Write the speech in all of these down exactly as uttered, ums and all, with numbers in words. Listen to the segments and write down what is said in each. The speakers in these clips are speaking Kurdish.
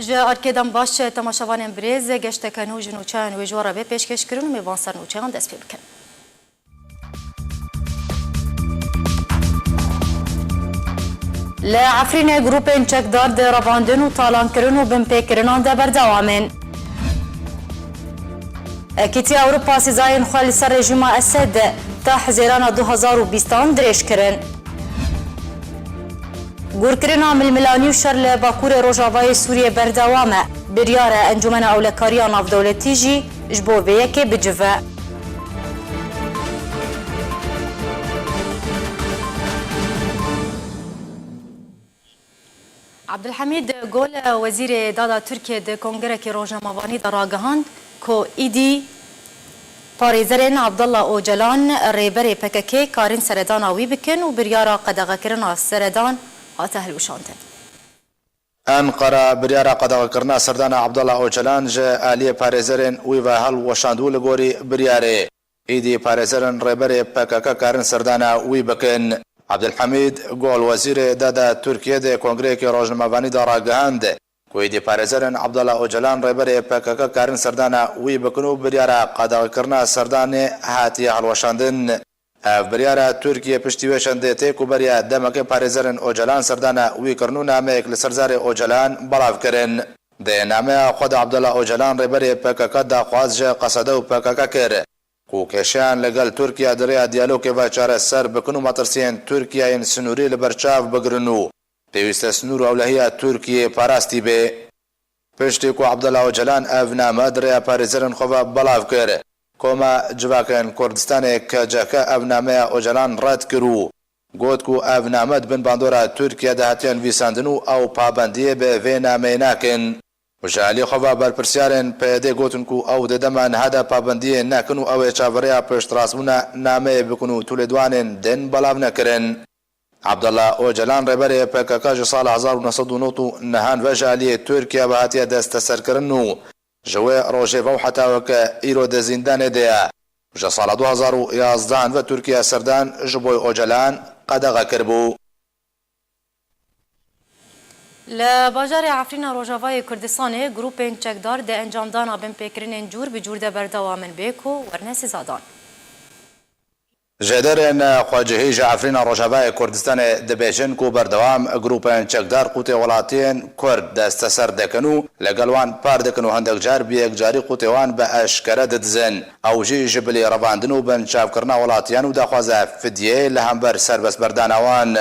Ji arkê dem baş, temaşevanên birêz, geşteke nû ji nûçeyan wê ji we re bê pêşkêşkirin û mêvan ser nûçeyan dest pê bikin. Li Efrînê grûpên çekdar di revandin û talankirin û binpêkirinan de berdewam in. Yekîtiya Ewropa sîzayên xwe li ser rejîma Esed ta Hizêrana du hazar û bîstan dirêj kirin. Gorkirina milmilanî û şer li Bakurê Rojavayê Sûriyê berdewam e. Biryar e Encûmena Ewlekariya Navdewletî jî ji bo vê yekê bicive. Abdulhamid Gol, wezîrê dada Tirkiyê di kongrekî rojnamevanî de ragihand ku êdî parêzerên Abdullah Ocalan, rêberê P K K, karin seredana wî bikin û biryara qedexekirina seredan hate hilweşandin. Enqera biryara qedexekirina serdana Abdullah Ocalan ji aliyê parêzerên wî ve hilweşand û li gorî biryarê êdî parêzerên rêberê P K K karin serdana wî bikin. Abdulhamid Gol, wezîrê dada Tirkiyê, di kongreyekî rojnamevanî de ragihand ku êdî parêzerên Abdullah Ocalan, rêberê P K K, karin serdana wî bikin û biryara qedexekirina serdanê hatiye hilweşandin. Ev biryara Tirkiye piştî wê çendê tê ku beriya demekê parêzerên Ocalan serdana wî kirin û nameyek li ser zarê Ocalan belav kirin. Di nameya xwe de Abdullah Ocalan, rêberê P K K, daxwaz ji Qesede û P K K kir ku kêşeyan li gel Tirkiye di rêya diyalogê ve çareser bikin û metirsiyên Tirkiye yên sinûrî li ber çav bigirin û pêwîst e sinûr û ewlehiya Tirkiyê parastî bê. Piştî ku Abdullah Ocalan ev name di rêya parêzerên xwe ve belav kir, Koma Civakên Kurdistanê, K C K, ev nameya Ocalan red kir û got ku ev name di bin bandora Tirkiye de hatiye nivîsandin û ew pabendiyê bi vê nameyê nakin. Ji alî xwe ve berpirsiyarên P Y D gotin ku ew di dema niha de pabendiyê nekin û ew ê çaverêya piştrastbûna nameyê bikin û tu lêdwanên din belav nekirin. Abdullah Ocalan, rêberê P K K, ji sala hezar û neh sed û nod û nehan ve ji aliyê Tirkiye ve hatiye desteserkirin û ji wê rojê ve û heta weke îro di zîndanê de ye. Ji sala du hazar û yazdehan ve Tirkiye serdan ji bo Ocalan qedexe kiribû. Li bajarê Efrîna Rojavayê Kurdistanê grûpên çekdar di encamdana binpêkirinên cûr bi cûr de berdewam in bê ku werine sizadan. Jêderên xwecihî ji Efrîna Rojavayê Kurdistanê dibêjin ku berdewam grûpên çekdar qûtê welatiyên Kurd desteser dikin û li gel wan par dikin û hindek car bi yekcarî qûtê wan bi eşkere didizin. Ew jî ji bilî revandin û binçavkirina welatiyan û daxwaza fidyeyê li hember serbestberdana wan.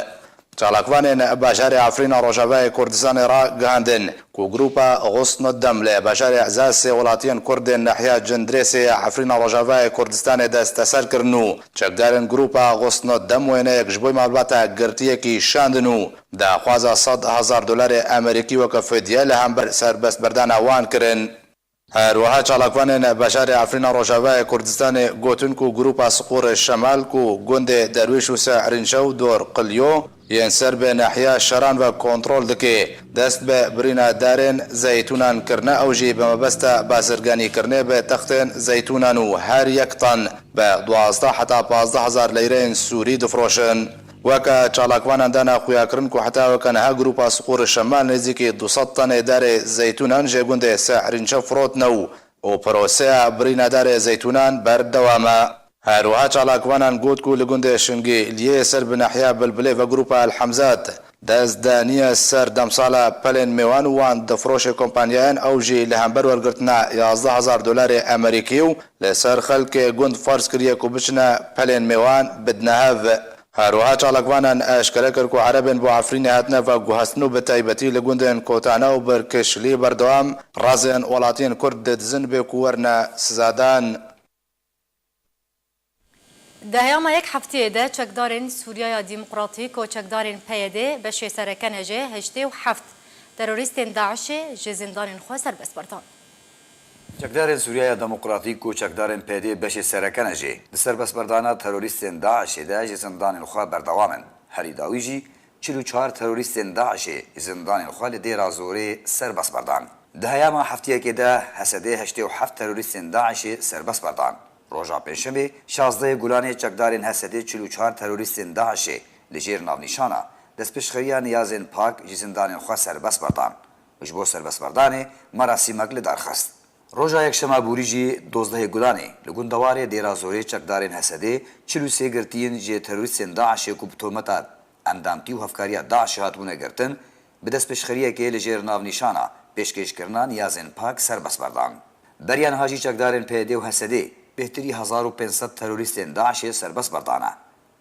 Çalakvanên bajarê Efrîna Rojavayê Kurdistanê ragihandin ku grûpa Xusnudem li bajarê Ezasê welatiyên Kurd ên nahiya Cindirêsê ya Efrîna Rojavayê Kurdistanê desteser kirin û çekdarên grûpa Xusnudem wêneyek ji bo malbata girtiyekî şandin û daxwaza sed hezar dolarê Amerîkî weke fidye li hember serbestberdana wan kirin. Her wiha çalakvanên bajarê Efrîna Rojavayê Kurdistanê gotin ku grûpa Siqûrê Şemal ku gundê Derwîş û Sehrînşe û Dor Qilyo yên ser bi nahiya Şeran ve kontrol dike, dest bi birîna darên zeytûnan kirine, ew jî bi mebesta bazirganîkirinê bi textên zeytûnan û her yek tan bi duwazdeh heta pazdeh hezar leyreyên sûrî difroşin. Weke çalakvanan dane xuyakirin ku heta weke niha grûpa Siqûrê Şemal nêzîkî du sed tenê darê zeytûnan ji gundê Sehrînşe firotine û û proseya birîna darê zeytûnan berdewam e. Her wiha çalakvanan got ku li gundê Şingîliyê ser bi nahiya Bilbilê ve grûpa El Hemzat dest daniye ser demsala pelên mêwan û wan difroşê kompanyayan, ew jî li hember wergirtina yazdeh hezar dolarê Amerîkî û li ser xelkê gund ferz kiriye ku biçine pelên mêwan bidine hev. Her wiha çalakvanan eşkere kir ku erebên bo Efrînê hatine veguhestin û bi taybetî li gundên Kotane û Birkişlî berdewam razên welatiyên Kurd didizin bê ku werine sizadan. Di heyama yek heftiyê de çekdarên Sûriyaya Demokratîk û çekdarên P Y D beşê sereke ne jê heştê û heft terorîstên DAIŞê ji zindanên xwe serbest berdan. Çekdarên Sûriyaya Demokratîk û çekdarên P Y D beşê sereke ne jê di serbestberdana terorîstên DAIŞê de ji zindanên xwe berdewam in. Herî dawî jî çil û çar terorîstên DAIŞê ji zindanên xwe li Dêra Zorê serbest berdan. Di heyama heftiyekê de Hesedê heştê û heft terorîstên DAIŞê serbest berdan. Roja Pêncşemê, şazdehê Gulanê, çekdarên Hesedê çil û çar terorîstên DAIŞê li jêr navnîşana destpêşxeriya niyazên pak ji zindanên xwe serbest berdan. Ji bo serbestberdanê merasîmek li dar xist. Roja Yekşema borî jî dozdehê Gulanê li gundewarê Dêra Zorê çekdarên Hesedê çil û sê girtiyên ji terorîstên DAIŞê ku bi tometa endamtî û hevkariya DAIŞê hatibûne girtin, bi destpêşxeriyekê li jêr navnîşana pêşkêşkirina niyazên pak serbest berdan. Beriya niha jî çekdarên PYD û Hesedê bêhtirî hezar û pênc sed terorîstên DAIŞê serbest berdane.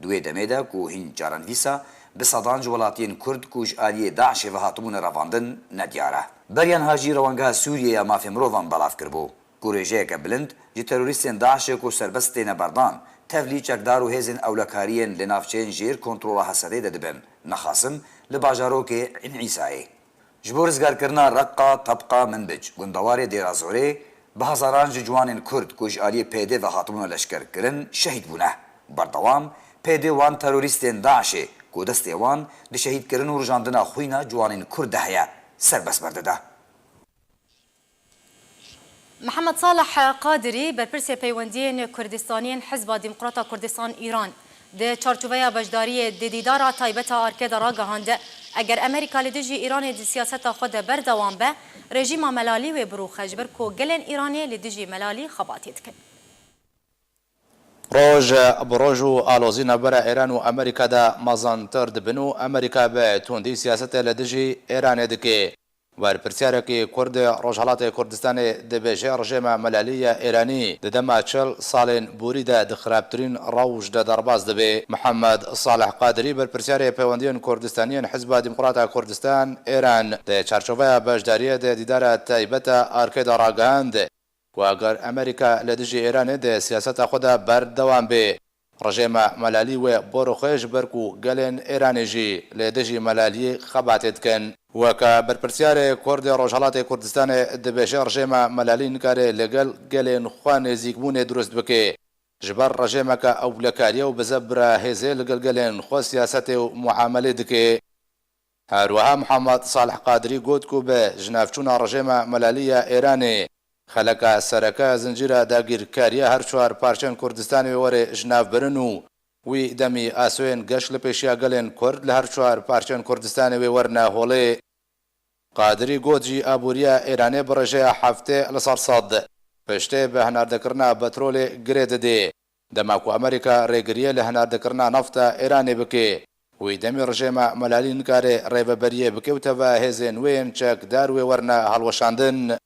Di wê demê de ku hîn caran dîsa bi sedan ji welatiyên Kurd ku ji aliyê DAIŞê ve hatibûne revandin nediyar e. Beriya niha jî Rewangeha Sûriyê ya Mafê Mirovan belav kiribû ku rêjeyeke bilind ji terorîstên DAIŞê ku serbest têne berdan, tevlî çekdar û hêzên ewlekariyên li navçeyên jêr kontrola Hesedê de dibin, nexasim li bajarokê În Îsayê. Ji bo rizgarkirina Reqa, Tebqa, Minbic, gundewarê Dêra Zorê, bi hezaran ji ciwanên Kurd ku ji aliyê PYD ve hatibûne leşkerkirin, şehîd bûne. Berdewam, PYD wan terorîstên DAIŞê ku destê wan di şehîdkirin û rijandina xwîna ciwanên Kurd de heye, serbest berdide. Mihemed Salih Qadirî, berpirsê peywendiyên Kurdistaniyên Hizba Demokrata Kurdistan Îran, di çarçoveya beşdariyê di dîdara taybet a ARKê de ragihand, eger Amerîka li dijî Îranê di siyaseta xwe de berdewam be, rejîma melalî wê birûxe, ji ber ku gelên Îranê li dijî melalî xebatê dikin. Roj bi roj û alozî navbera Îran û Amerîka de mezintir dibin û Amerîka bi tundî siyasetê li dijî Îranê dike. Berpirsiyareke Kurd ê Rojhelatê Kurdistanê dibêje, rejêma melalî ya Îranî di dema çil salên borî de di xirabtirîn rewş de derbas dibe. Mihemed Salih Qadirî, berpirsiyarê peywendiyên Kurdistaniyên Hizba Demokrata Kurdistan Îran, di çarçoveya beşdariyê di dîdara taybet a ARKê de ragihand ku eger Amerîka li dijî Îranê di siyaseta xwe de berdewam be, rejêma melalî wê biroxe, ji ber ku gelên Îranê jî li dijî melaliyê xebatê dikin. Weke berpirsiyarê Kurd ê Rojhelatê Kurdistanê dibêje, rejêma melalî nikare li gel gelên xwe nêzîkbûnê dirust bike. Ji ber rejêmeke ewlekariye û bi zebra hêzê li gel gelên xwe siyasetê û muamelê dike. Her wiha Mihemed Salih Qadirî got ku bi jinavçûna rejêma melalî ya Îranê, xeleka sereke zincîra dagîrkariya her çar parçên Kurdistanê wê were jinavbirin û wî demî asoyên geş li pêşiya gelên Kurd li her çar parçên Kurdistanê wê werine holê. Qadirî got jî aboriya Îranê bi rêjeya heftê li ser sed piştê bi hinardekirina petrolê girê dide. Dema ku Amerîka rêgiriyê li hinardekirina nefta Îranê bike, wî demî rejêma melalî nikare rêveberiyê bike û teva hêzên wê yên çekdar wê werine hilweşandin.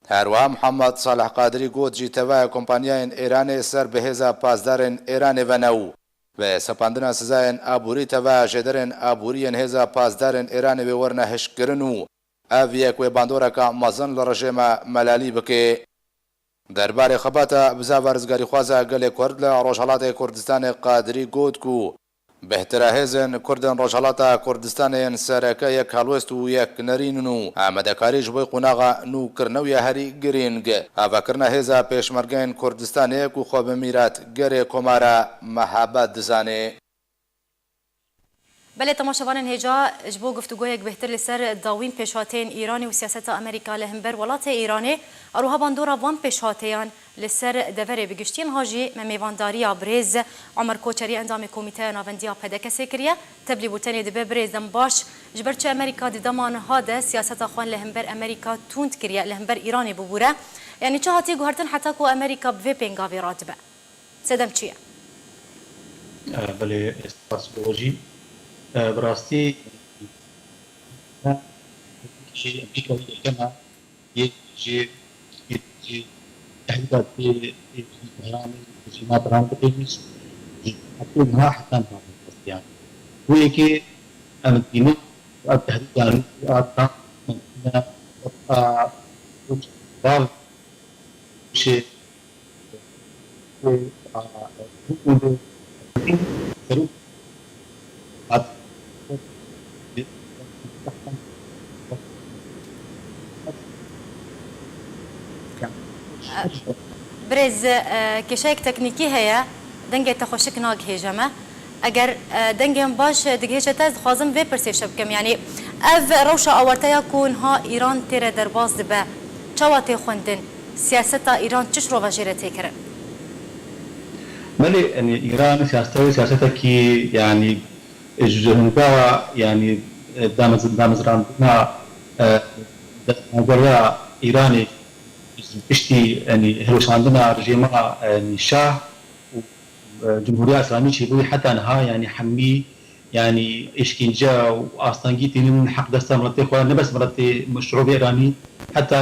Her wiha Mihemed Salih Qadirî got jî teva kompanyayên Îranê ser bi hêza pasdarên Îranê ve ne û bi sepandina sizayên aborî teva jêderên aborî yên hêza pasdarên Îranê wê werine hişkkirin û ev yek wê bandoreke mezin li rejêma melalî bike. Derbarê xebata bizava rizgarîxwaza gelê Kurd li Rojhelatê Kurdistanê Qadirî got ku bêhtira hêzên Kurd ên Rojhelata Kurdistanê yên sereke yek helwest û yek nerîn in û amadekarî ji bo qonaxa nû kirine wî ya herî girîng, avakirina hêza pêşmergeyên Kurdistanê ku xwe bi mîratgerê Komara Mehabad dizane. Belê, temaşevanên hêja, ji bo guftûgoyek bêhtir li ser dawîn pêşhateyên Îranê û siyaseta Amerîka li hember welatê Îranê, a wiha bandora van pêşhateyan li ser deverê bi giştî, niha jî me mêvandariya birêz Omer Koçerî, endamê Komîteya Navendiya P D K'ê kiriye. Tevlî bûtenê dibe, birêz, dem baş. Ji ber çi Amerîka di dema niha de siyaseta xwe li hember Amerîka tund kiriye, li hember Îranê bibûre? Yanî çi hatiye guhertin heta ku Amerîka bi vê pêngavê radibe? Sedem çi ye? E, belê, spas bo jî. E, bi rastî, jî Amerîka yekema yê jî, yê jî tehdîda tê, yê jî Tehranê, yê jî ma Tehran bipênîs, ji heta niha, heta niha yani. Bu yekê em dînin, a tehdîda Rûsya, a Trump, a, a, a, Birêz, e, kêşeyek teknîkî heye, dengê te xweşik nagihêje me. Eger, e, dengên baş digihêje te, ez dixwazim vê pirsê ji te bikim. Yanî ev rewşa awerteya ku niha Îran tê re derbas dibe, çawa tê xwendin? Siyaseta Îran çi şirova jê re tê kirin? Belê, yanî Îran siyaseta wê siyasetekî, yanî ji hingava, yanî, e, damiz-, damezrandina, e, destageriya Îranê piştî, yanî, hilweşandina rejîma, yanî, Şah û, e, Cumhuriya Îslamî çêbûyî heta niha, yanî, hemî, yanî, îşkence û astengî tînin heqdesta miletê xwe, ne bes miletê, şirûvê Îranî, heta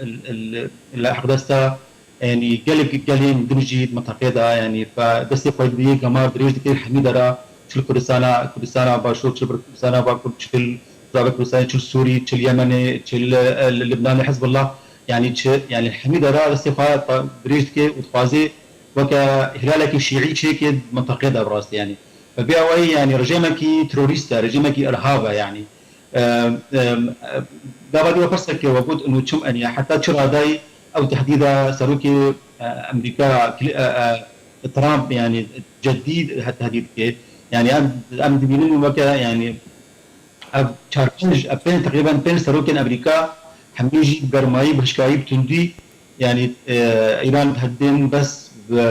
il, il, il heqdesta, yanî, gelek gelên din jî di mintaqê de, yanî, ve destê xwe bi yê gemar dirêj dike hemî dera, çi li Kurdistana, Kurdistana Başûr, çi li Kurdistana Bakur, çi li Rojava Kurdistanê, çi li Sûrî, çi li Yemenê, çi li, e, li Libnanê Hizbullah, yanî çi, yanî hemî dera destê xwe ta-, dirêj dike û dixwaze weke hîlalekî şîî çêke di mintaqê de bi rastî, yanî. Bi vê awayî, yanî rejîmekî terorîst e, rejîmekî irhab e, yanî. Em, em, gava dî we pirsek kir, we got, û çim, yanî heta çi radayî ew tehdîda serokê, e, Amerîka, Kli-, e, e, Trump, yanî ceddî he-, tehdîd dike. Yanî em, em dibînin weke, yanî ev çar pênc, ev pênc, teqrîben pênc serokên Amerîka hemî jî bi germayî, bi hişkayî, bi tundî, yanî, e, Îran dihedidên bes bi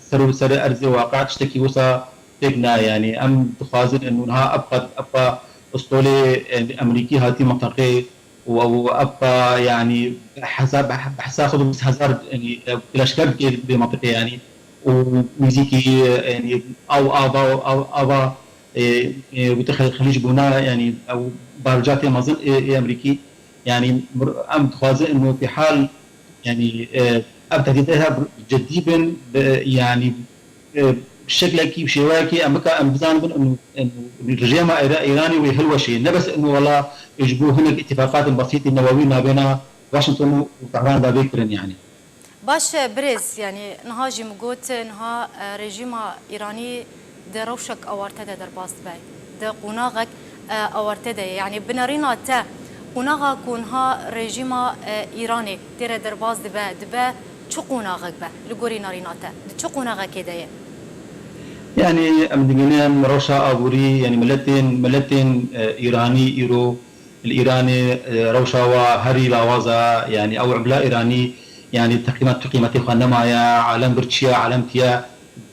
ser û ser erzê waqe tiştekî wisa pêk nayê. Yanî em dixwazin û niha ev qat, ev qat pistolê, e, Amerîkî hatî mintaqê û ew ev qat, yanî, hesa-, bi hesa xwe de bîst hezar, yanî, e, leşker dike vê mintaqê, yanî, û nêzîkî, e, yanî, ew ava, ew ava, e, e, wî te Xelîc bûna, yanî, ew barica tê mezin ê, ê Amerîkî. Yanî, mir-, em dixwazin û fîhal, yanî, e, ev tehdîdê hev cidî bin, bi, yanî, e, şeklekî, şêweyekî em bika, em bizanibin û, û rejîma Îra-, Îranê wê hilweşê. Ne bes û wela ji bo hinek îtîfaqatên besîtî newewî navêna Washington û Tehran de vê kirin, yanî. Baş e, birêz, yanî niha jî min got, niha, e, rejîma Îranî di rewşek awarte de derbas dibe, di qonaxek, e, awarte de ye. Yanî bi nerîna te, qonaxa ku niha rejîma, e, Îranê tê re derbas dibe, dibe çi qonaxek be li gorî nerîna te? Di çi qonaxekê de ye? Yanî em dibînin rewşa aborî, yanî miletên, miletên, e, Îranî îro li Îranê, e, rewşa wa herî lawaz e, yanî ew bila Îranî, yanî teqîmat tu qîmetê xwe nemaye, alem birçî ye, alem tiye.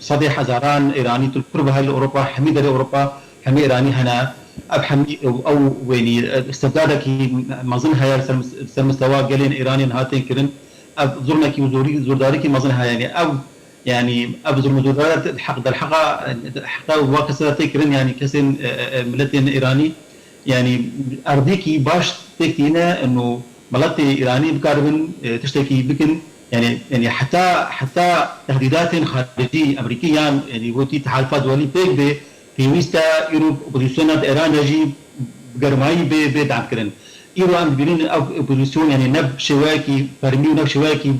Sedê hezaran Îranî tu li kur bihe li Ewropa, hemî derê Ewropa, hemî Îranî hene. Ev hemî ew, ew wênî, e, istibdadekî mezin heye li ser, li ser mistewa gelên Îranê niha tên kirin. Ev zulmekî û zorî, zordarîkî mezin heye. Yanî ev Yanî ev zulm û zordara heq derheqa, heqa wa kese de tê kirin, yanî kesên, e, e, e, miletên Îranî, yanî erdêkî baş têk tîne û miletê Îranî bikaribin, e, tiştekî bikin. Yanî, yanî heta, heta tehdîdatên xaricî, Amerîkî yan, yanî wekî tehalifat welî pêk bê, pêwîst e îro opozisyona di Îran de jî bi germayî bê, bê damkirin. Îro em dibînin ev opozisyon, yanî ne bi şêweyekî fermî û ne bi şêweyekî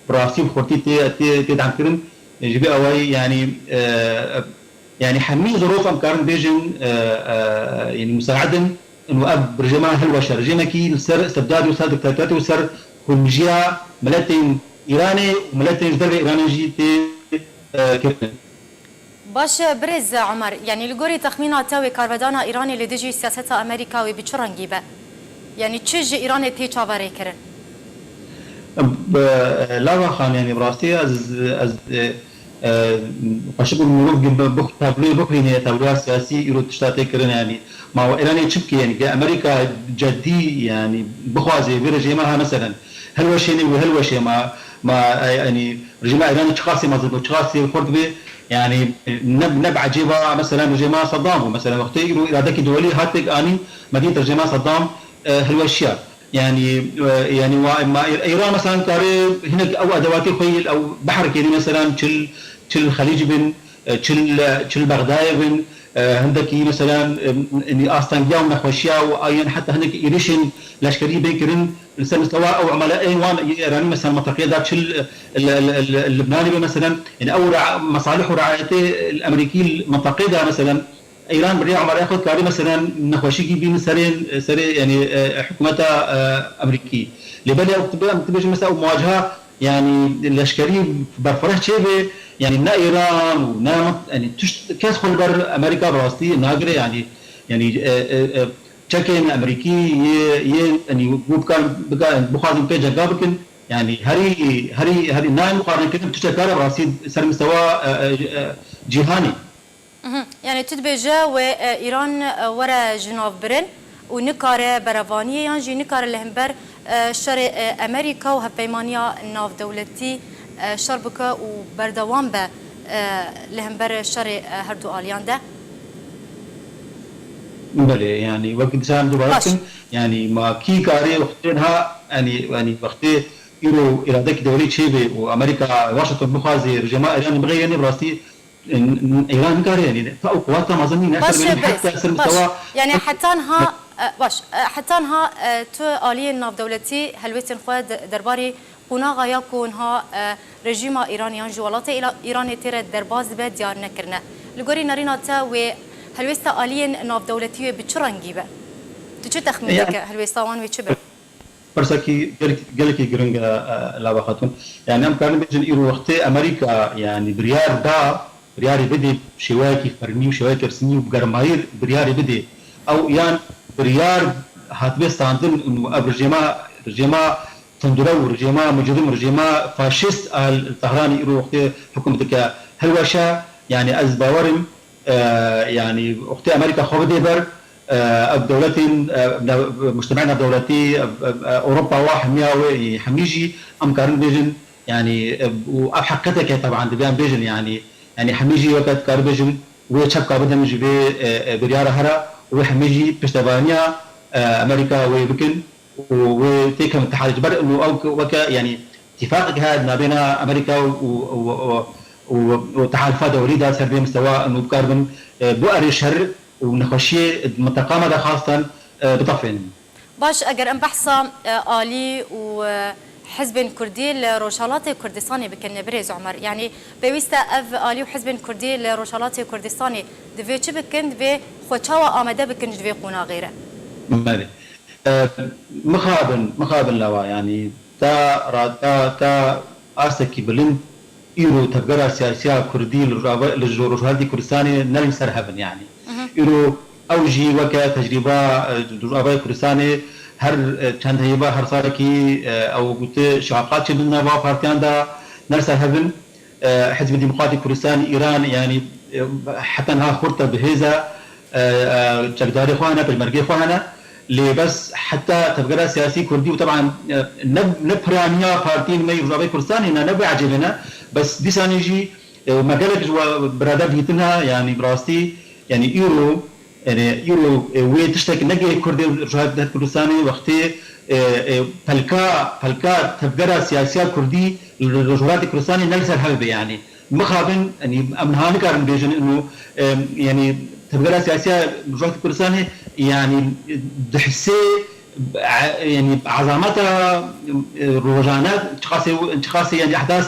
bi rastî û xurtî tê, tê, tê damkirin. Ji vê awayî, yanî, e, yanî hemî zirof em karin bêjin, e, e, yanî musaid in û ev rejîma hilweş e. Rejîmekî li ser istibdadê û ser diktatoriyetê û ser xwemijiya miletên Îranê û miletên ji dervê Îranê jî tê, e, kirin. Baş e, birêz Omer, yanî li gorî texmîna te wê karvedana Îranê li dijî siyaseta Amerîka wê bi çi rengî be? Yanî çi ji Îranê tê çaverêkirin? Bi, e, Lava Xan, yanî bi rastî ez, ez, e, e, xweşik bûm mirov bi, bi tabloyê bixwîne, tabloya siyasî îro tişta tê kirin, yanî ma we Îranê çi bike, yanî ge Amerîka cedî, yanî bixwaze vê rejîma ha, meselen, hilweşêne wê hilweşê ma, ma, e, yanî rejîma Îranê çiqasî mezin bû, çiqasî xurt bê, yanî ne, ne bi ecêba, meselen, rejîma Saddam bû. Meselen, wextê îro îradekî duwelî hat pêk anîn, me dît rejîma Saddam, e, hilweşiya. Yanî, e, yanî wa, ma Î-, Îran, meselen, karê hinek ew edewatê xwe yê ew biherekênî, meselen, çil, çil Xelîc bin, e, çil, çil Bexdayê bin, e, hindekî, meselen, e, yanî astengiya û nexweşiya û a yên heta hinek êrişên leşkerî bê kirin, li ser mistewa ew emele ên wan yê Îranî, meselen, mintaqeyê de çil, e, li, li, li, li Libnanê be, meselen, yanî ew ra-, mesalih û riayetê li Amerîkî li mintaqê de, meselen, Îran bi rêya emele xwe dikarî, meselen, nexweşîkî bîn serên, serê, yanî, e, hikûmeta, e, Amerîkî. Lê belê ew dibe, em dibêjin, mesela, ew muwaceha, yanî, leşkerî berfireh çêbe, yanî, ne Îran û ne, yanî, tişt, kes xwe li ber Amerîka bi rastî nagire, yanî, yanî, e, e, e, çekên Amerîkî yê, yê, yanî, bû bikarin, bikarin, bixwazin pê cega bikin, yanî, herî, herî, herî nayên xwarinkirin, tiştekare bi rastî ser mistewa, e, e, e, cîhanê. Mhm. Yani tu dibêje wê, e, Îran, e, were ji nav birin û nikare berevaniyê yan jî nikare li hember, e, şerê, e, Amerîka û hevpeymaniya navdewletî, e, şer bike û berdewam be, e, li hember şerê, e, her du aliyan de? Belê, yanî wek dîsan dubare Baş. bikim, yanî ma kî karê wextê niha, yanî, yanî wextê îro îradekî dewlî çêbe û Amerîka, Washington bixwaze rejîma Îranê bixeyirîne, bi rastî, e, n-, n-, Îran nikare, yanî ta ew quwata mezin nîne, Baş, ser e, belî birêz. heta ser Baş. mistewa Yani heta niha, e, baş, e, heta niha, e, tu aliyên navdewletî helwêstên xwe de-, derbarî qonaxa ya ku niha, e, rejîma Îranê yan jî welatê Îla-, Îranê tê re derbas dibe diyar nekirine. Li gorî nerîna te wê helwêsta aliyên navdewletî wê bi çi rengî be? Tu çi texmîn Yani dike helwêsta wan wê çi be? Pirsekî gelek-, gelekî giring e, e, Lava Xatûn. Yani em karin bêjin îro wextê Amerîka yani biryar da, biryarê bidê şêweyekî fermî û şêweyekî resmî û bi germayî biryarê bidê. Ew yan biryar hatibe standin û ev rejêma, rejêma tundrew, rejêma mucrim, rejêma faşîst a li Tehranê îro wextê hukm dike. Hilweşe, yani ez bawerim, e, yani wextê Amerîka xwe bidê ber, e, ev dewletên, e, ne-, mujtema navdewletî, e, e, e, Ewropa wa hemiya wê, hemî jî em karin bêjin, yani, e, û ev heqîqeteke teban dibe em bêjin, yani, yani hemî jî weke dikare bêjin, wê çepka bidin ji vê, e, e, biryara here û wê hemî jî piştevaniya, e, Amerîka wê bikin û wê têkevin tehalî ji ber û ew weke, yani, îtîfaqek heye di navbêna Amerîka û, û, û, û, û tehalifa dewlî de ser vê mistewa û bikaribin, e, bo erê şer û nexweşiyê di minteqa me de xastan, e, bitefênin. Baş, eger em behsa, e, alî û, e, hizbên kurdî li Rojhelatê Kurdistanê bikin, birêz Omer, yanî pêwîst e ev alî û hizbên kurdî li Rojhelatê Kurdistanê divê çi bikin, divê xwe çawa amade bikin ji vê qonaxê re? Belê. E, mixabin, mixabin Lava, yanî ta ra-, ta, ta astekî bilind îro tevgera siyasiya kurdî li Rojava-, li Rojhelatê Kurdistanê ne li ser hev in, yanî. Îro ew jî weke tecrîba, e, di Rojavayê Kurdistanê her, e, çend heyva, her salekî, e, ew gote şiqaqat çêdin nava partiyan de ne li ser hev in. E, Hizbê Demokratîk Kurdistanê Îran, yanî, e, heta niha xurt e, bi hêz e, e, e, çekdarê xwe hene, pêşmergê xwe hene. Lê bes heta tevgera siyasî kurdî û teban, e, ne, ne piraniya partiyên me yê Rojavayê Kurdistanê ne, ne bi ecêbê ne. Bes dîsanê jî, e, me gelek ji we birader dîtin ha, yanî bi rastî, yanî îro, yanî îro, e, wê tiştek negê Kurdê Rojhilat Kurdistanê wextê, e, e, pelka, pelka tevgera siyasiya kurdî li Rojhilatê Kurdistanê ne li ser hev be, yanî. Mixabin, yanî em niha nikarin bêjin ino, em, yanî tevgera siyasiya Rojhilatê Kurdistanê, yanî dihisê, e, yanî ezameta, e, rojane, çiqasê, çiqasê yanî ehdas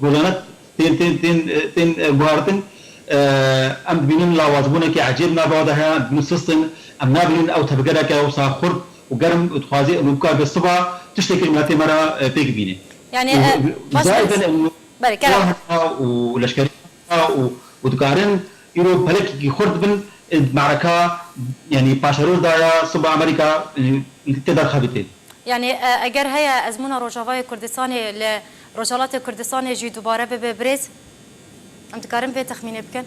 rojane tên, tên, tên, e, tên, e, guhartin, e, em dibînin lawazbûnekî ecêb nava de heye, em dibînin sist in, em nabînin ew tevgereke wisa xurt û germ û dixwazê û bikar be siba tiştekî li miletê me re, e, pêk bîne. Yani, Û e, baş zaten em Belê, kerem. Wahda û leşkerî û, û dikarin îro pelekekî xurt bin, e, mereka, yanî paşeroz daya siba Amerîka, e, tê derxebitê. Yani, e, eger heye ezmûna Rojavayê Kurdistanê li Rojhelatê Kurdistanê jî dubare bibe birêz, em dikarin vê texmînê bikin?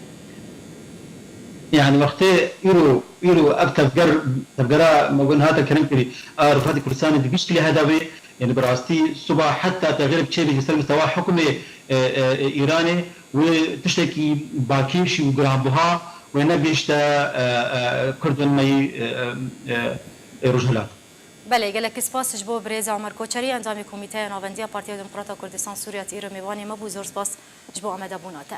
Yani wextê îro, îro ev tevger, tevgera me gon hate kirin kirî, a Rojhelatê Kurdistanê di vî şekilî heda wê, yani bi rastî siba heta texîrek çêbe ji ser mistewa hukmê, e, e, e, Îranê wê tiştekî bakêş û giranbuha wê negihişte, e, e, Kurdên me yî, e, e, e, Rojhilat. Belê, gelek spas ji bo birêz Omer Koçerî, endamê Komîteya Navendiya Partiya Demokrata Kurdistan Sûriya, tu îro mêvanê me bû. Zor spas ji bo amadebûna te.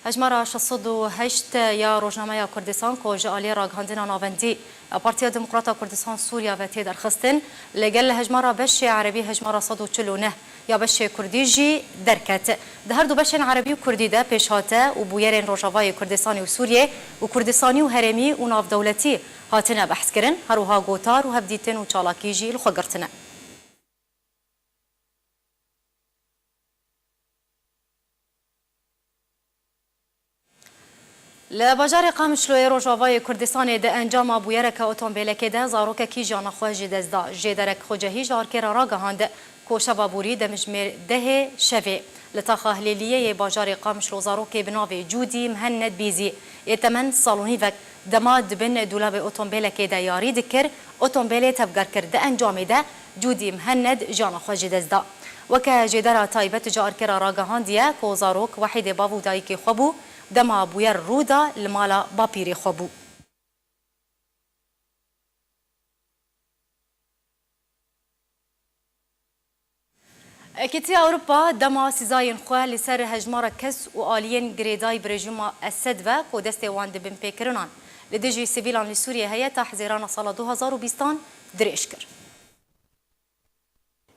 Hejmara şeş sed û heşt ya Rojnameya Kurdistan ku ji aliyê ragihandina navendî ya Partiya Demokrata Kurdistan Sûriya ve tê derxistin, li gel hejmara beşê erebî hejmara sed û çil û neh ya beşê kurdî jî derket. Di her du beşên erebî û kurdî de pêşhate û bûyerên Rojavayê Kurdistanê û Sûriyê û Kurdistanî û herêmî û navdewletî hatine behskirin, her wiha gotar û hevdîtin û çalakî jî li xwe girtine. Li bajarê Qamişloyê Rojavayê Kurdistanê di encama bûyereke otombêlekê de zarokekî jiyana xwe ji dest da. Jê derek Xwecehî ji arkê re ragihand ku şeva borî demjimêr dehê şevê Li taxa Hilêliyê yê bajarê Qamişlo zarokê bi navê Cûdî Mihenned Bîzî yê temen sal û nîvek dema di bin dolabê otombêlekê de yarî dikir, otombêlê tevger kir. Di encamê de Cûdî Mihenned jiyana xwe ji dest da. Weke jêdera taybet ji Arkera ragihandiye ku zarok wehîdê bav û dayikê xwe bû, dema bûyer rû da li mala bapîrê xwe bû. Yekîtiya Ewropa dema sizayên xwe li ser hejmara kes û aliyên girêdayî bi rejîma Esed ve ku destê wan di binpêkirinan li dijî sivîlan li Sûriyê heye ta hizêrana sala du hazar û bîstan dirêj kir.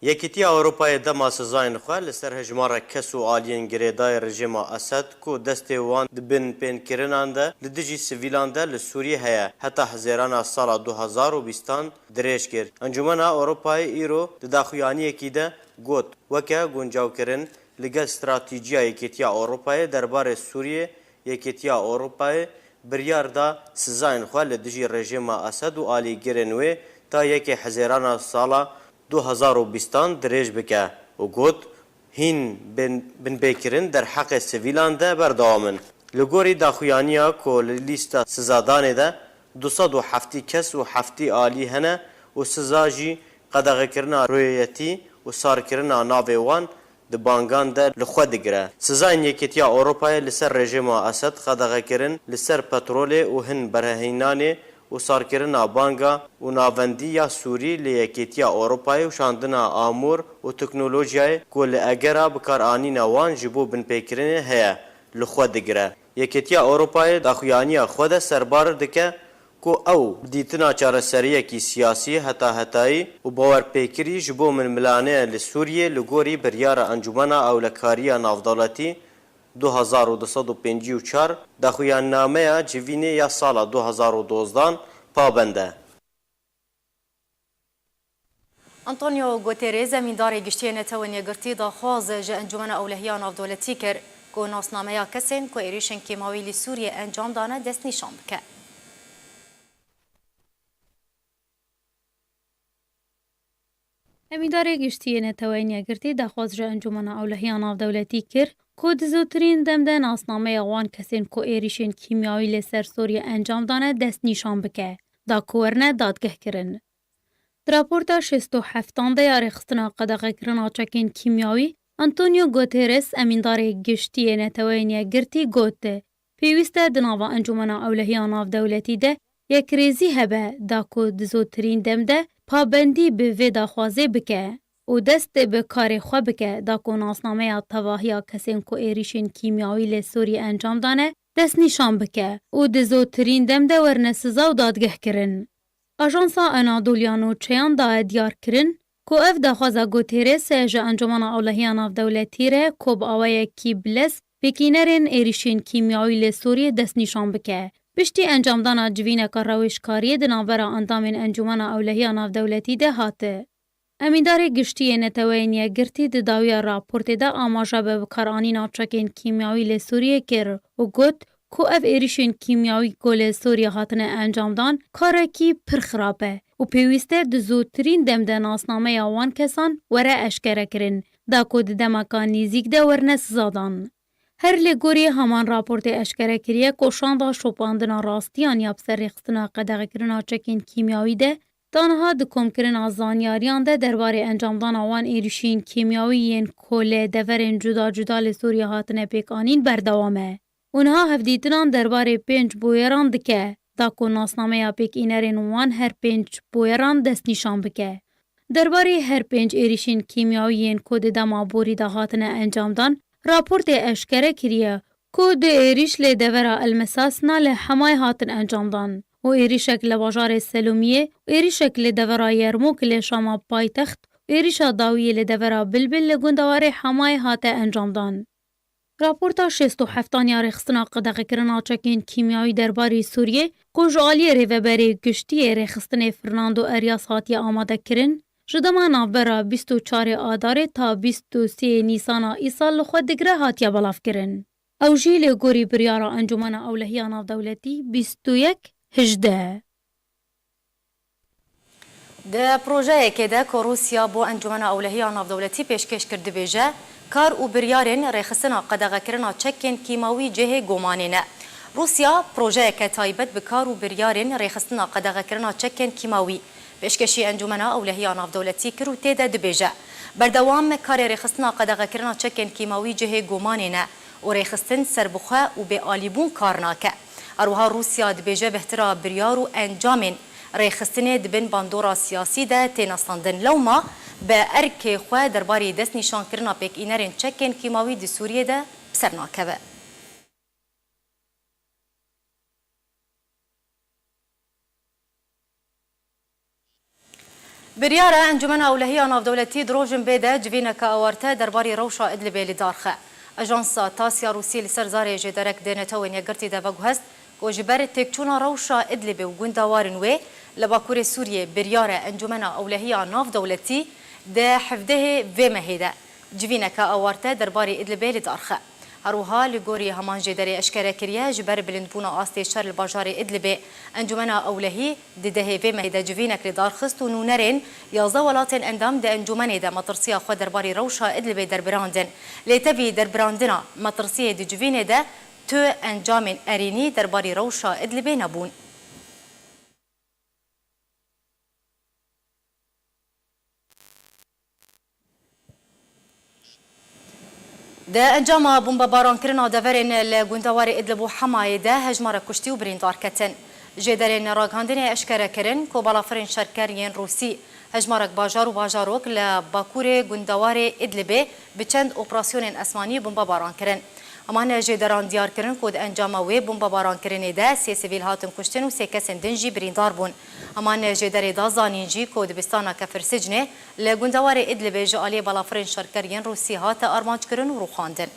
Yekîtiya Ewropayê dema sizayên xwe li ser hejmara kes û aliyên girêdayî rejîma Esed ku destê wan di binpêkirinan de li dijî sivîlan de li Sûriyê heye heta hizêrana sala du hazar û bîstan dirêj kir. Encûmena Ewropayê îro di daxuyaniyekî de got, weke guncawkirin li gel stratîjiya Yekîtiya Ewropayê derbarê Sûriyê, Yekîtiya Ewropayê biryar da sizayên xwe li dijî rejîma Esed û alîgirên wê ta yekê hizêrana sala du hazar û bîstan dirêj bike û got, hîn bin-, binpêkirin derheqê sivîlan de berdewam in. Li gorî daxuyaniya ku li lîsta sizadanê de du sed û heftî kes û heftî alî hene û siza jî qedexekirina rûyetî û sarkirina navê wan di bangan de li xwe digire. Sizayên Yekîtiya Ewropayê li ser rejîma Esed qedexekirin li ser petrolê û hin berheinanê û sarkirina banga û navendî ya Sûrî li Yekîtiya Ewropayê û şandina amûr û teknolojiyayê ku li egera bikaranîna wan ji bo binpêkirinê heye, li xwe digire. Yekîtiya Ewropayê daxuyaniya xwe de serbar dike ku ew bi dîtina çareseriyekî siyasî heta hetayî û bawerpêkirî ji bo milmilanê li Sûriyê li gorî biryara Encûmena Ewlekariya Navdewletî du hezar û du sed û pêncî û çar daxuyannameya civînê ya sala du hezar û dozdan pabend e. Antonio Guterres, emîndarê giştî yê Netewên Yekgirtî, daxwaz ji Encûmena Ewlehiya Navdewletî kir ku nasnameya kesên ku êrîşên kîmawî li Sûriyê encam dane destnîşan bike. Emîndarê giştî yê Neteweyên Yekgirtî daxwaz ji Encûmena Ewlehiya Navdewletî kir ku di zûtirîn dem de nasnameya wan kesên ku êrîşên kîmyawî li ser Sûriyê encam dane destnîşan bike, da ku werine dadgehkirin. Di raporta şêst û heftan de ya rêxistina qedexekirina çekên kîmyawî, Antonio Guterres, emîndarê giştî yê Neteweyên Yekgirtî, got, pêwîst e di nava Encûmena Ewlehiya Navdewletî de yekrêzî hebe, da ku di zûtirîn dem de pabendî bi vê daxwazê bike û dest bi karê xwe bike, da ku nasnameya tevahiya kesên ku êrîşên kîmyawî li Sûriyê encam dane destnîşan bike û di zûtirîn dem de werine siza û dadgehkirin. Ajansa Anadoliya Nûçeyan daye diyar kirin ku ev daxwaza Guterres e ji Encûmena Ewlehiya Navdewletî re ku bi awayekî bilez pêkînerên êrîşên kîmyawî li Sûriyê destnîşan bike. Piştî encamdana civîneka rewêşkariyê di navbera endamên Encûmena Ewlehiya Navdewletî de hate. Emîndarê giştî yê Neteweyên Yekgirtî di dawiya raportê de amaje bi bikaranîna çekên kîmyawî li Sûriyê kir û got ku ev êrîşên kîmyawî ku li Sûriyê hatine encamdan karekî pir xirab e û pêwîst e di zûtirîn dem de nasnameya wan kesan were eşkerekirin, da ku di demeka nêzîk de werine sizadan. Her li gorî heman raportê eşkere kiriye ku şanda şopandina rastiyan ya bi ser rêxistina qedexekirina çekên kîmyawî de, tanha di komkirina zanyariyan de derbarê encamdana wan êrîşên kîmyawî yên ku li deverên cuda cuda li Sûriyê hatine pêkanîn berdewam e. Û niha hevdîtinan derbarê pênc bûyeran dike, da ku nasnameya pêkînerên wan her pênc bûyeran destnîşan bike. Derbarê her pênc êrîşên kîmyawî yên ku di dema borî de hatine encamdan, raportê eşkere kiriye ku du êrîş li devera El Mesasna li Hemayê hatin encamdan û êrîşek li bajarê Selûmiyê û êrîşek li devera Yermûk li Şama paytext û êrîşa dawiyê li devera Bilbil li gundewarê Hemayê hate encamdan. Raporta şêst û heftan ya rêxistina qedexekirina çekên kîmyawî derbarê Sûriyê, ku ji aliyê rêveberê giştî yê rêxistinê Fernando Arias hatiye amadekirin, ji dema navbera bîst û çarê Adarê ta bîst û sê Nîsana îsal li xwe digire hatiye belavkirin. Ew jî li gorî biryara Encûmena Ewlehiya Navdewletî bîst û yek hejdeh. Di projeyekê de ku Rûsya bo Encûmena Ewlehiya Navdewletî pêşkêş kir, dibêje, Kar û biryarên rêxistina qedexekirina çekên kîmawî cihê gomanê ne. Rûsya projeyeke taybet bi kar û biryarên rêxistina qedexekirina çekên kîmawî, pêşkêşî Encûmena Ewlehiya Navdewletî kir û tê de dibêje, berdewam karê rêxistina qedexekirina çekên kîmawî cihê gomanê ne û rêxistin serbixwe û bêalîbûn kar nake. Her wiha Rûsya dibêje behtira biryar û encamên rêxistinê di bin bandora siyasî de têne standin. Lewma bi erkê xwe derbarê destnîşankirina pêkînerên çekên kîmawî di Sûriyê de bi ser nakeve. Biryar e Encûmena Ewlehiya Navdewletî di rojinbê de civîneke awarte derbarî rewşa Idlibê li dar xe. Ajansa TASS ya Rûsî li ser zarê jêderek di Netewên Yekgirtî de veguhest ku ji ber têkçûna rewşa Idlibê û gundewarên wê li Bakurê Sûriyê biryar e Encûmena Ewlehiya Navdewletî di hevdehê vê mehê de civîneke awarte derbarê Idlibê li dar xe. Her wiha li gorî heman jêderê eşkere kiriye, ji ber bilindbûna astê şer li bajarê Idlibê, Encûmena Ewlehî di dehê vê mehê de civînek li dar xist û nûnerên yazdeh welatên endam di encûmenê de metirsiya xwe derbarê rewşa Idlibê derbirandin. Lê tevî derbirandina metirsiyê di civînê de tu encamên erênî derbarê rewşa Idlibê nebûn. Di encama bombebarankirina deverên li gundewarê Idlib û Hemayê de hejmarek kuştî û birîndar ketin. Jêderên ragihandinê eşkere kirin ku balafirên şerker yên Rûsî hejmarek bajar û bajarok li bakurê gundewarê Idlibê bi çend operasyonên esmanî bombebaran kirin. Heman jêderan diyar kirin ku di encama wê bombebarankirinê de sê sivîl hatin kuştin û sê kesên din jî birîndar bûn. Heman jêderê da zanîn jî ku dibistaneke Firsicnê li gundewarê Idlibê ji aliyê balafirên şerker yên Rûsî hate armanckirin û rûxandin.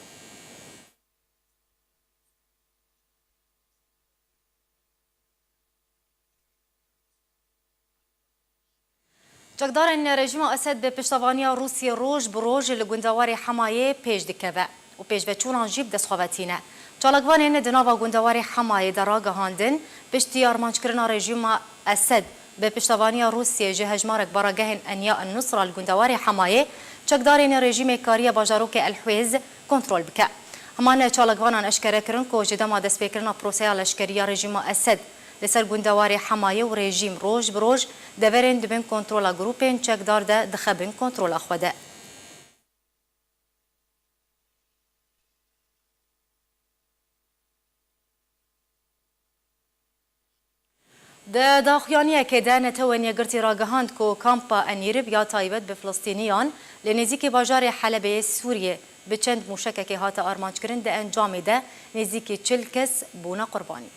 Çekdarên rejîma Esed bi piştevaniya Rûsiyê roj bi roj li gundewarê Hemayê pêş dikeve û pêşveçûnan jî bi dest xwe ve tîne. Çalakvanên di nava gundewarê Hemayê de ragihandin, piştî armanckirina rejîma Esed bi piştevaniya Rûsiyê ji hejmarek baragehên Enya El Nusra li gundewarê Hemayê, çekdarên rejîmê kariye bajarokê El Huêz kontrol bike. Heman çalakvanan eşkere kirin ku ji dema destpêkirina proseya leşkerî ya rejîma Esed li ser gundewarê Hemayê û rejîm roj bi roj deverên di bin kontrola grûpên çekdar de dixe bin kontrola xwe de. Di daxuyaniyekê de Netewên Yekgirtî ragihand ku kampa Enîrib ya taybet bi Filistîniyan li nêzîkî bajarê Helebê yê Sûriyê bi çend mûşekekê hate armanckirin, di encamê de nêzîkî çil kes bûne qurbanî.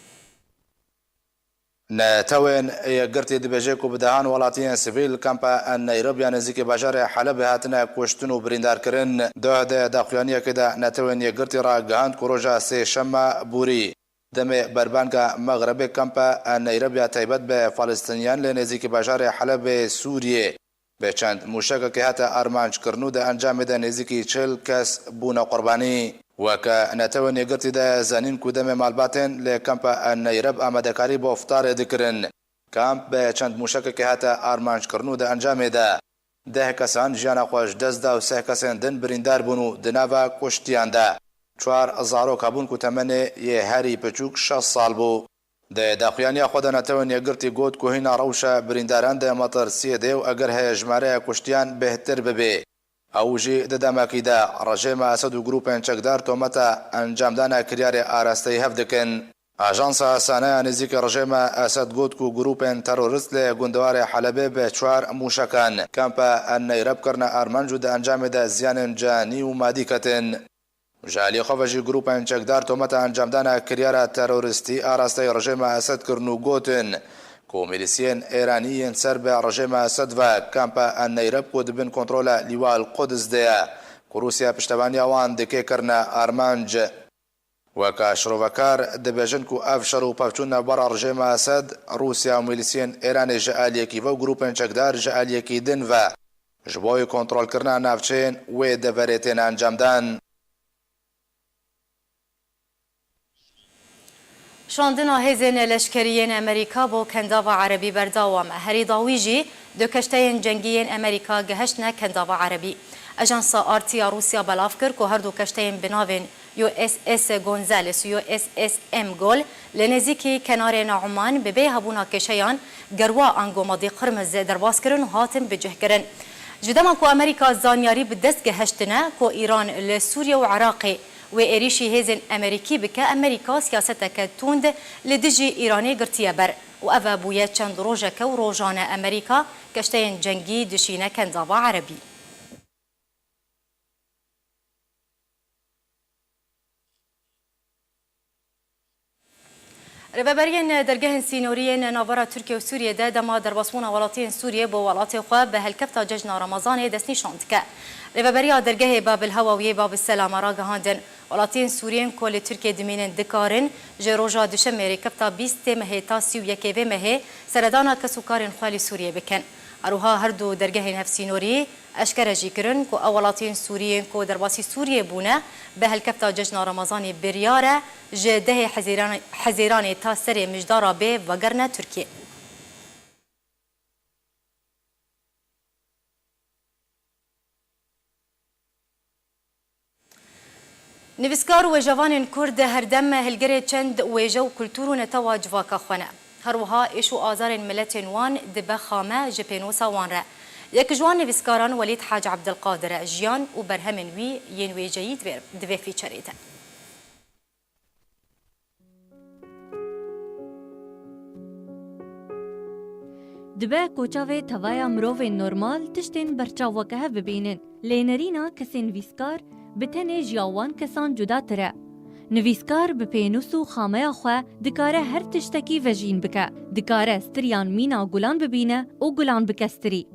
Netewên Yekgirtî dibêje ku bi dehan welatiyên sivîl kampa Enîrib ya nêzîkî bajarê Helebê hatine kuştin û birîndarkirin. Doh di daxuyaniyekê de Netewên Yekgirtî ragihand ku roja sêşema borî, demê berbanga mexribê kampa Enîrib ya taybet bi Falistiniyan li nêzîkî bajarê Helebê Sûriyê bi çend mûşekekê hate armanckirin û di encamê de nêzîkî çil kes bûne qurbanî. Weke Netewên Yekgirtî de zanîn ku demê malbatên li kampa Enîrib amadekarî bo iftarê dikirin, kamp bi çend mûşekekê hate armanckirin û di encamê de deh kesan jiyana xwe ji dest da û seh kesên din birîndar bûn û di nava kuştiyan de çar zarok hebûn ku temenê yê herî piçûk şeş sal bû. Di daxuyaniya xwe de Netewên Yekgirtî got ku hîna rewşa birîndaran di metirsiyê de û eger hejmareya kuştiyan bêhtir bibê, ew jî di demekî de rejêma Esed û grûpên çekdar tometa encamdana kiryarê arasteyî hev dikin. Ajansa SANA ya nêzîkî rejêma Esed got ku grûpên terorîst li gundewarê Helebê bi çar mûşekan kampa El Neyreb kirine armanc û di encamê de ziyanên canî û madî ketin. Ji alî xwe ve jî grûpên çekdar tometa encamdana kiryara terorîstî arasteyî rejêma Esed kirin û gotin ku milîsiyên Êranî yên ser bi rejêma Esed ve kampa El Neyreb ku di bin kontrola Lîwa El Quds de ye, ku Rûsya piştevaniya wan dike, kirine armanc. Weke şirovekar dibêjin ku ev şer û pevçûn navbera rejêma Esed, Rûsya û milîsiyên Êranê ji aliyekî ve û grûpên çekdar ji aliyekî din ve ji bo kontrolkirina navçeyên wê deverê têne encamdan. Şandina hêzên leşkerî yên Amerîka bo Kendava Erebî berdewam e. Herî dawî jî du keşteyên cengî yên Amerîka gehiştine Kendava Erebî. Ajansa R T ya Rûsya belav kir ku her du keşteyên bi navên U S S Gonzales û U S S Emgol li nêzîkî kenarên Oman bi bê hebûna kêşeyan gerwa ango madî qirmiz derbas kirin û hatin bicihkirin. Ji dema ku Amerîka zanyarî bi dest gehiştine ku Îran li Sûriye û Iraqê wê êrîşî hêzên Amerîkî bike, Amerîka siyaseteke tund li dijî Îranê girtiye ber û ev bûye çend rojeke û rojane Amerîka keşteyên cengî dişîne kendava Erebî. Rêveberiyên dergehên sînorî yên navbera Tirkiye û Sûriyê de dema derbasbûna welatiyên Sûriyê bo welatê xwe bi helkefta cejna Remezanê destnîşan dike. Rêveberiya dergehê Babil Hewa û yê Babil Selama ragihandin, welatiyên Sûriyên ku li Tirkiye dimînin dikarin ji roja Duşemê rêkefta bîstê mehê ta sî û yekê vê mehê seredana kes û karên xwe li Sûriyê bikin. Her wiha her du dergehên hevsînorî eşkere jî kirin ku ew welatiyên Sûrî yên ku derbasî Sûriyê bûne, bi helkefta cejna Remezanê biryar e ji dehê Hezîran-, Hezîranê ta serê mijdara bê vegerine Tirkiyê. Nivîskar û wêjevanên Kurd herdem hilgirê çend wêje û kultûr û netewa civaka xwe ne. Her wiha êş û azarên miletên wan dibe xame ji pênûsa wan re. Yek ji wan nivîskaran Welîd Hac Ebdilqadir e. Jiyan û berhemên wî yên wêjeyî di vê, di vê fîçerê de. Dibe ku çavê tevaya mirovên normal tiştên berçav weke hev bibînin, lê nerîna kesên nivîskar bi tenê ji ya wan kesan cudatir e. Nivîskar bi pênûs û xameya xwe dikare her tiştekî vejîn bike, dikare stiriyan mîna gulan bibîne û gulan bike stirî.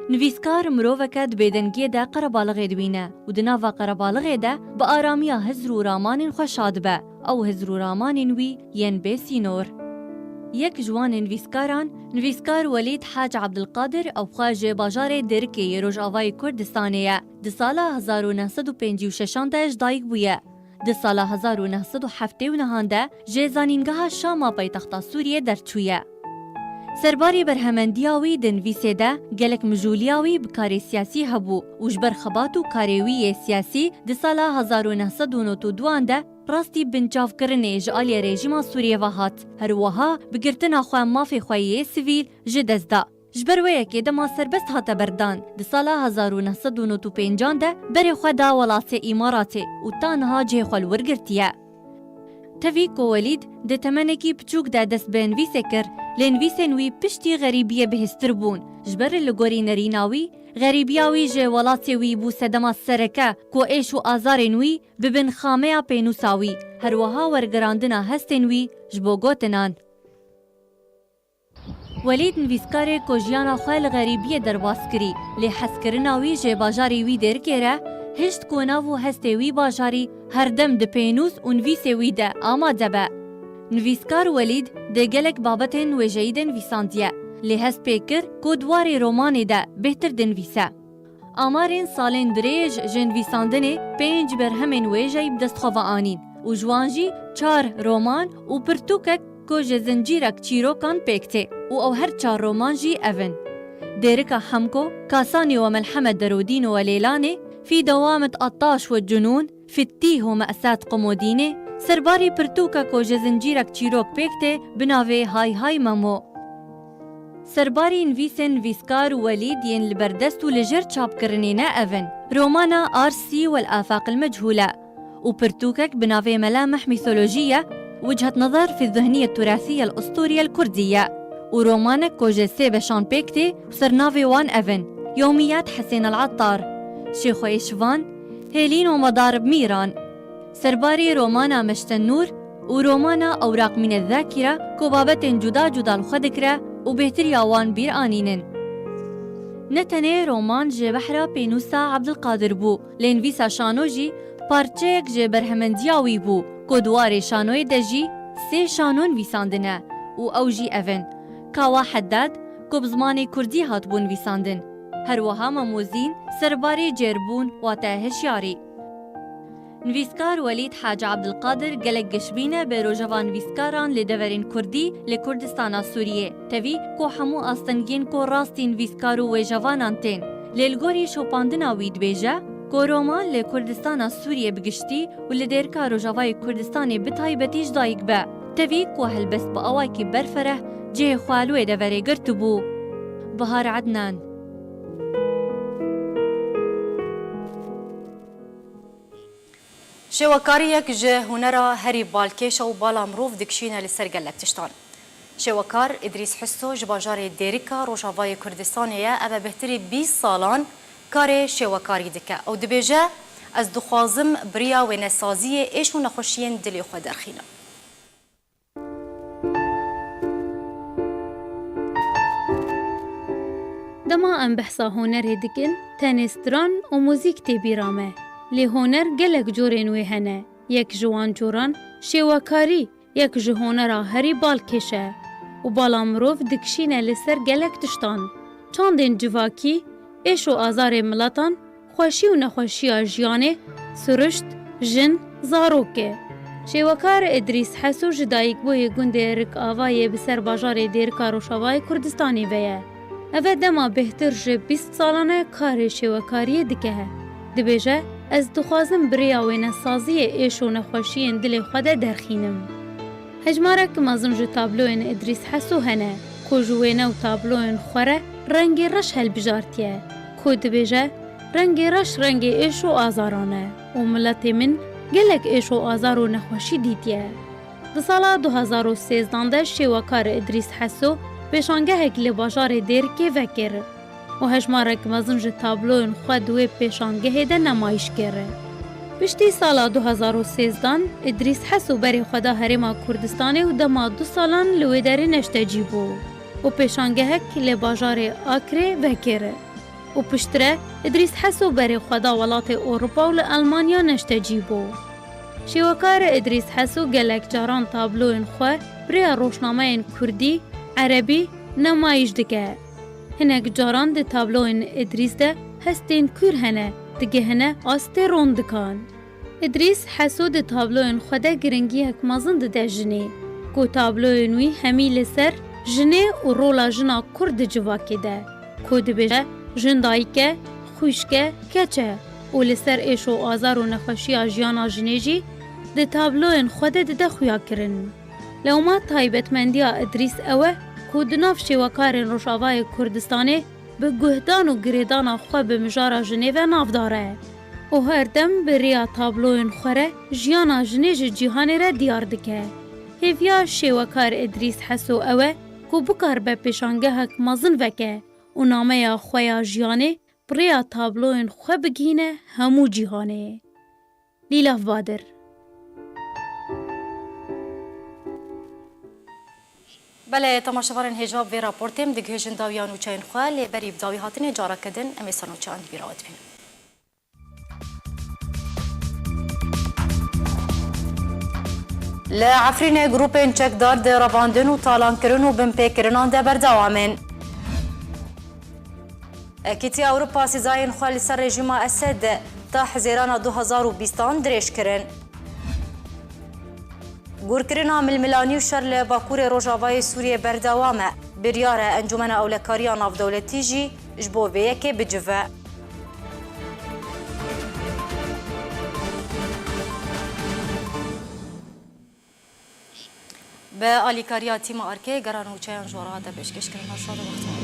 Nivîskar miroveke di bêdengiyê de qerebalixê dibîne û di nava qerebalixê de bi aramiya hizr û ramanên xwe şa dibe. Ew hizr û ramanên wî yên bê sînor. Yek ji wan ê nivîskaran, nivîskar Welîd Hac Ebdilqadir, ew xwe ji bajarê Dêrikê yê Rojavayê Kurdistanê ye. Di sala hezar û neh sed û pêncî û şeşan de ji dayik bûye. Di sala hezar û neh sed û heftê û nehan de ji Zanîngeha Şama paytexta Sûriyê derçûye. Serbarê berhemendiya wî di nivîsê de gelek mijûliya wî bi karê siyasî hebû û ji ber xebat û karê wî yê siyasî di sala hezar û neh sed û nod û duan de rastî binçavkirinê ji aliyê rejîma Sûriyê ve hat. Her wiha bi girtina xwe mafê xwe yê sivîl ji dest da. Ji ber wê yekê dema serbest hate berdan, di sala hezar û neh sed û nod û pêncan de berê xwe da welatê Îmaratê û ta niha cihê xwe li wir girtiye. Tevî ku Welîd di temenekî piçûk de dest bi nivîsê kir, lê nivîsên wî piştî xerîbiyê bihêztir bûn. Ji ber li gorî nerîna wî, xerîbiya wî ji welatê wî bû sedema sereke ku êş û azarên wî bibin xameya pênûsa wî, her wiha wergerandina hestên wî ji bo gotinan. Welîd nivîskar e ku jiyana xwe li xerîbiyê derbas kirî, lê hezkirina wî ji bajarê wî Dêrikê re hişt ku nav û hestê wî bajarî herdem di pênûs û nivîsê wî de amade be. Nivîskar Welîd di gelek babetên wêjeyî de nivîsandiye, lê hest pê kir ku di warê romanê de bêhtir dinivîse. Amarên salên dirêj ji nivîsandinê pênc berhemên wêjeyî bi dest xwe ve anîn û ji wan jî çar roman û pirtûkek ku ji zincîrek çîrokan pêk tê û ew her çar roman jî ev in: Dêrika Hemko, Kasanî we Melhemet Derodîn we Lêlanê, Fî Dewamet Ataş we Cunûn, Fittîh û Me'sat Qumudînê, serbarî pirtûka ku ji zincîrek çîrok pêk tê bi navê Hay Hay Memo. Serbarî nivîsên nivîskar Welîd yên li berdest û li jêr çapkirinê ne ev in: romana Arsî wel Afaq el Mechûle û pirtûkek bi navê Melamih Mîtolojî ye, Wichet Nezar fi Zihniye Turasiye el Usturiye el Kurdî ye û romanek ku ji sê beşan pêk tê û sernavê wan ev in: Yomiyat Hesên el Attar, Şêxo Êşivan, Hêlîn û Medar bi Mîran. Serbarî romana Meşte Nûr û romana Ewraq Mîne Zakîra ku babetên cuda cuda li xwe dikire û bêhtiriya wan bîr anînin. Ne tenê roman ji behra pênûsa Ebdilqadir bû, lê nivîsa şano jî parçeyek ji berhemendiya wî bû ku di warê şanoyê de jî sê şano nivîsandine û ew jî ev in: Kawa Heddad ku bi zimanê kurdî hatibû nivîsandin. Her wiha Mamozîn serbarê cêrbûn, wate hişyarî. Nivîskar Welîd Haci Abdilqadir gelek gişbîn e bi rojeva nivîskaran li deverên kurdî li Kurdistana Sûriyê. Tevî ku hemû astengiyên ku rastî nivîskar û wêjevanan tên, Lê li gorî şopandina wî dibêje ku Roma li Kurdistana Sûriyê bi giştî û li Dêrika Rojavayê Kurdistanê bi taybetî ji dayik be, tevî ku helbest bi awayekî berfereh cihê xwe li wê deverê girtibû. Bihar Ednan. Şêwekariyek ji hunera herî balkêş e û bala mirov dikişîne li ser gelek tiştan. Şêwekar Îdrîs Hiso ji bajarê Dêrika Rojavayê Kurdistanê ye. Ev e bêhtirî bîst salan karê şêwekarî dike. Ew dibêje, Ez dixwazim bi riya wênesaziyê êş û nexweşiyên dilê xwe derxînim. Dema em behsa hunerê dikin, tenê stran û muzîk tê bîra me. Lê huner gelek corên wê hene. Yek ji wan coran şêwekarî, yek ji hunera herî balkêş e û bala mirov dikişîne li ser gelek tiştan. Çandên civakî, êş û azarê miletan, xweşî û nexweşiya jiyanê, siruşt, jin, zarok e. Şêwekar Îdrîs Heso ji dayikbûyê gundê Rikavayê bi ser bajarê Dêrika Rojavayê Kurdistanê ve ye. Ev e dema bêhtir ji bîst salan e karê şêwekariyê dike. Dibêje, Ez dixwazim bi rêya wênesaziyê êş û nexweşiyên dilê xwe de derxînim. Hejmarek mezin ji tabloyên Îdrîs Heso hene, ku ji wêne û tabloyên xwe re rengê reş hilbijartiye, ku dibêje, Rengê reş rengê êş û azaran e û miletê min gelek êş û azar û nexweşî dîtiye. Di sala du hezar û sêzdan de şêwekar Îdrîs Heso pêşangehek li bajarê Dêrikê vekir û hejmarek mezin ji tabloyên xwe di wê pêşangehê de nemayîş kir. Piştî sala du hezar û sêzdan, Îdrîs Heso berê xwe da Herêma Kurdistanê û dema du salan li wê derê neştecî bû û pêşangehek li bajarê Akrê vekir û piştre Îdrîs Heso berê xwe da welatê Ewropa û li Elmanya neştecî bû. Şêwekar Îdrîs Heso gelek caran tabloyên xwe bi rêya rojnameyên kurdî, erebî, nemayîş dike. Hinek caran di tabloyên Îdrîs de hestên kûr hene, digihine astê rondikan. Îdrîs Heso di tabloyên xwe de giringiyek mezin dide jinê, ku tabloyên wî hemî li ser jinê û rola jina kurd di civakê de, ku dibêje, jin dayik e, xwişk e, keç e û li ser êş û azar û nexweşiya jiyana jinê jî di tabloyên xwe de dide xuyakirin. Lewma taybetmendiya Îdrîs ew e ku di nav şêwekarên Rojavayê Kurdistanê bi guhdan û girêdana xwe bi mijara jinê ve navdar e û her dem bi rêya tabloyên xwe re jiyana jinê ji cîhanê re diyar dike. Hêviya şêwekar Îdrîs Heso ew e ku bikaribe pêşangehek mezin veke û nameya xwe ya jiyanê bi rêya tabloyên xwe bigihîne hemû cîhanê. Lîlav Badir. Belê, temaşevanên hêja, vê raportê em digihêjin dawiya nûçeyên xwe, lê berî bi dawî hatinê careke din em ê ser nûçeyan di bîra we dibînin. Li Efrînê grûpên çekdar di revandin û talankirin û binpêkirinan de berdewam in. Yekîtiya Ewropa sîzayên xwe li ser rejîma Esed ta Hizêrana du hezar û bîstan dirêj kirin. Gûrkirina milmilanî û şer li bakurê rojavayê Sûriyê berdewam e. Biryar e Encûmena Ewlekariya Navdewletî jî ji bo vê yekê bicive. Bi alîkariya tîma Erkê, gera nûçeyan ji we re hate pêşkêşkirin. Her şad û bextewar.